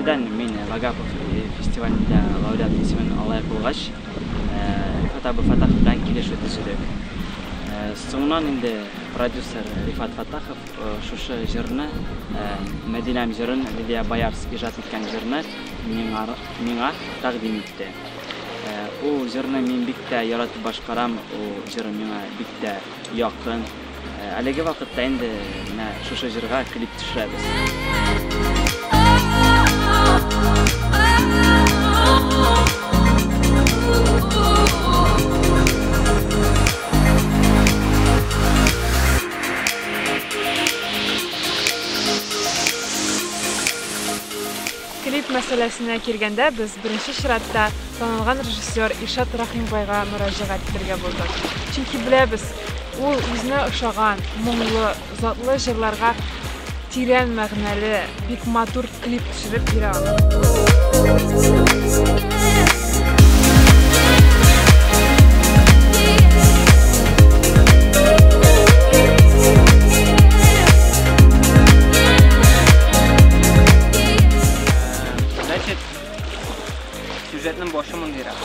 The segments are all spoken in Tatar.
Беренчедән, мин Вагапов фестивалендә лауреат исемен лаек булгач, Рифат абый Фатахов белән килешү төзедек. Соңыннан инде продюсер Рифат Фатахов шушы җырны, Мәдинәм җырын, Лилия Боярс иҗат иткән җырны миңа, миңа тәкъдим итте. Ул җырны мин бик тә яратып башкарам, ул җыр миңа бик тә якын. Әлеге вакытта инде менә шушы җырга клип төшерәбез. Клип мәсьәләсенә килгәндә, без беренче чиратта танылган режиссер Илшат Рәхимбайга мөрәҗәгать итәргә булдык. Чөнки беләбез, ул үзенә ошаган, моңлы, затлы җырларга тирән мәгънәле, бик матур клип төшереп бирә ала. Значит, сюжетның башы мондыйрак.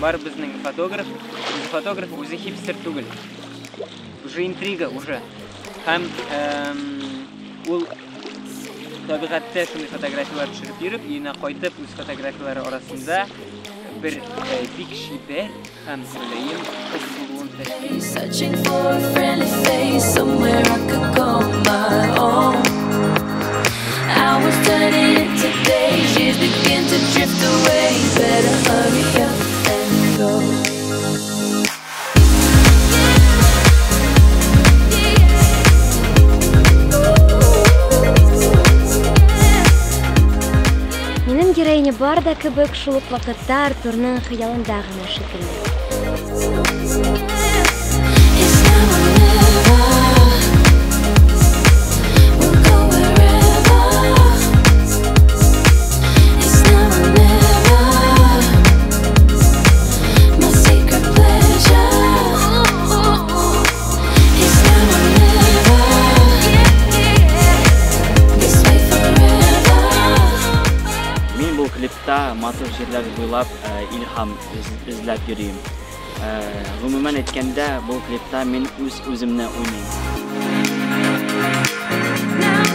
Бар безнең фотограф, үзе фотограф, үзе хипстер түгел. Уже интрига, уже. Һәм ул табигатьтә шундый фотографияләр төшереп йөреп, өенә кайтып, үз фотографияләре арасында бер бик чибәр һәм мөлаем кыз булуын тәшкил итә. Searching for a friendly face, somewhere I could call my own. Hours turning into days, years begin to drift away. Better hurry up and go. Минем героиня бар да кебек, шул ук вакытта Артурның хыялында гына шикелле. It's now or never. We'll go wherever. It's now or never. My secret pleasure. It's now or never. This way forever. Мин бу клипта матур җирләр буйлап илһам эзләп йөрим. Гомумән әйткәндә, бу клипта мин үз-үземне уйныйм. Now